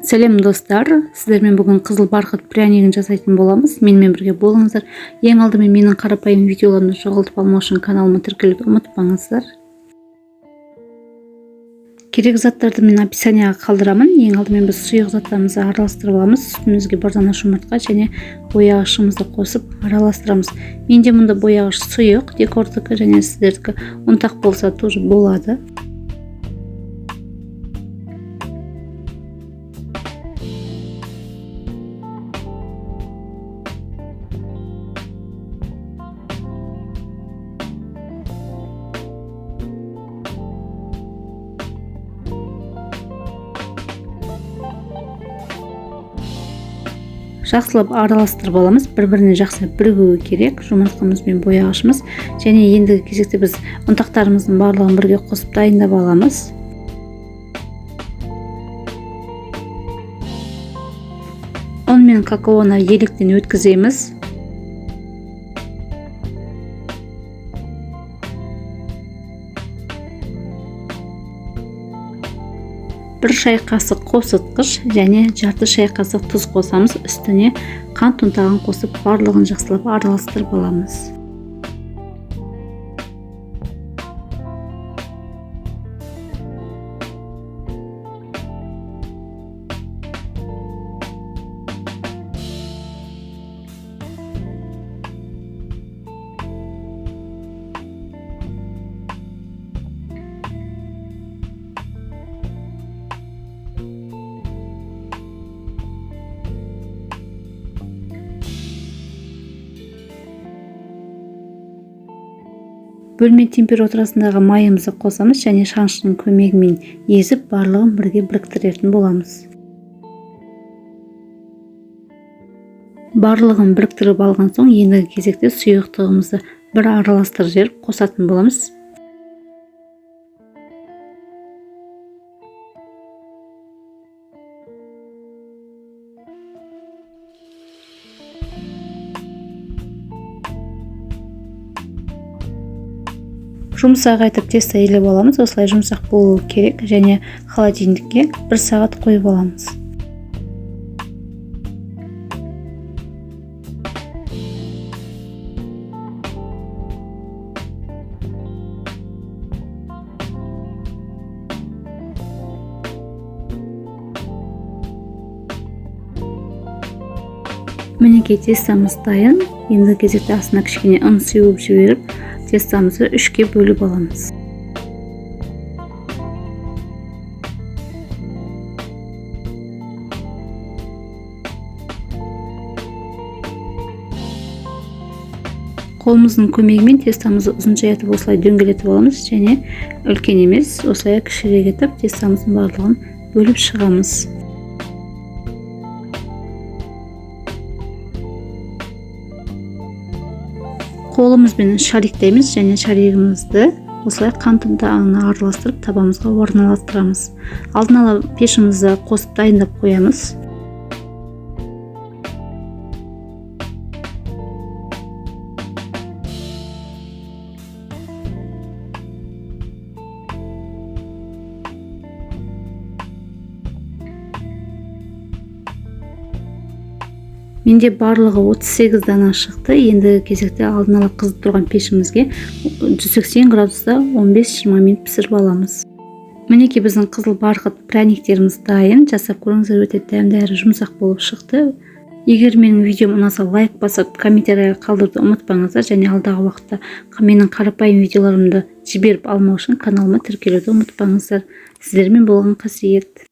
Сәлем, достар! Сіздермен бүгін қызыл барқыт прянигін жасайтын боламыз. Менімен бірге болыңыздар. Ең алдымен менің қарапайым видеоларымды жоғалтып алмау үшін каналыма тіркелуді ұмытпаңыздар. Керек заттарды мен описанияға қалдырамын. Ең алдымен біз сұйық заттарымызды араластырып аламыз. Сүтімізге бір дана жұмыртқа және бояғышымызды қосып араластырамыз. Менде мұнда бояғыш сұйық, декордікі, және сіздердікі ұнтақ болса, тоже болады. Жақсылап араластырып аламыз. Бір біріне жақсы бірігуі керек жұмыртқамыз бен бояғышымыз. Және ендігі кезекте біз ұнтақтарымыздың барлығын бірге қосып дайындап аламыз. Ұн мен какаоны електен өткіземіз. 1 шай қасық қопсытқыш және жарты шай қасық тұз қосамыз. Үстіне қант ұнтағын қосып, барлығын жақсылап араластырып аламыз. Бөлме температурасындағы майымызды қосамыз және шаншының көмегімен езіп, барлығын бірге біріктіретін боламыз. Барлығын біріктіріп алған соң, ендігі кезекте сұйықтығымызды бір араластырып жіберіп қосатын боламыз. Жұмсақ етіп тесто илеп аламыз. Осылай жұмсақ болу керек және холодильникке 1 сағат қойып аламыз. Мінекей, тестомыз дайын. Енді кезекте астына кішкене ұн сеуіп жіберіп, тестомызды үшке бөліп аламыз. Қолымыздың көмегімен тестомызды ұзынша етіп осылай дөңгелетіп аламыз және үлкен емес, осылай кішірек етіп тестомыздың барлығын бөліп шығамыз. Қолымызбен шариктаймыз және шаригімізді осылай қант ұнтағына араластырып, табамызға орналастырамыз. Алдын ала пешімізді қосып дайындап қоямыз. Менде барлығы 38 дана шықты. Енді кезекте алдын ала қызып тұрған пешімізге 180 градуста 15-20 минут пісіріп аламыз. Мінекей, біздің қызыл барқыт пряниктеріміз дайын. Жасап көріңіздер, өте дәмді әрі жұмсақ болып шықты. Егер менің видеом ұнаса, лайк басып, комментарий қалдыруды ұмытпаңыздар және алдағы уақытта менің қарапайым видеоларымды жіберіп алмау үшін каналыма тіркелуді ұмытпаңыздар. Сіздермен болған Қасиет.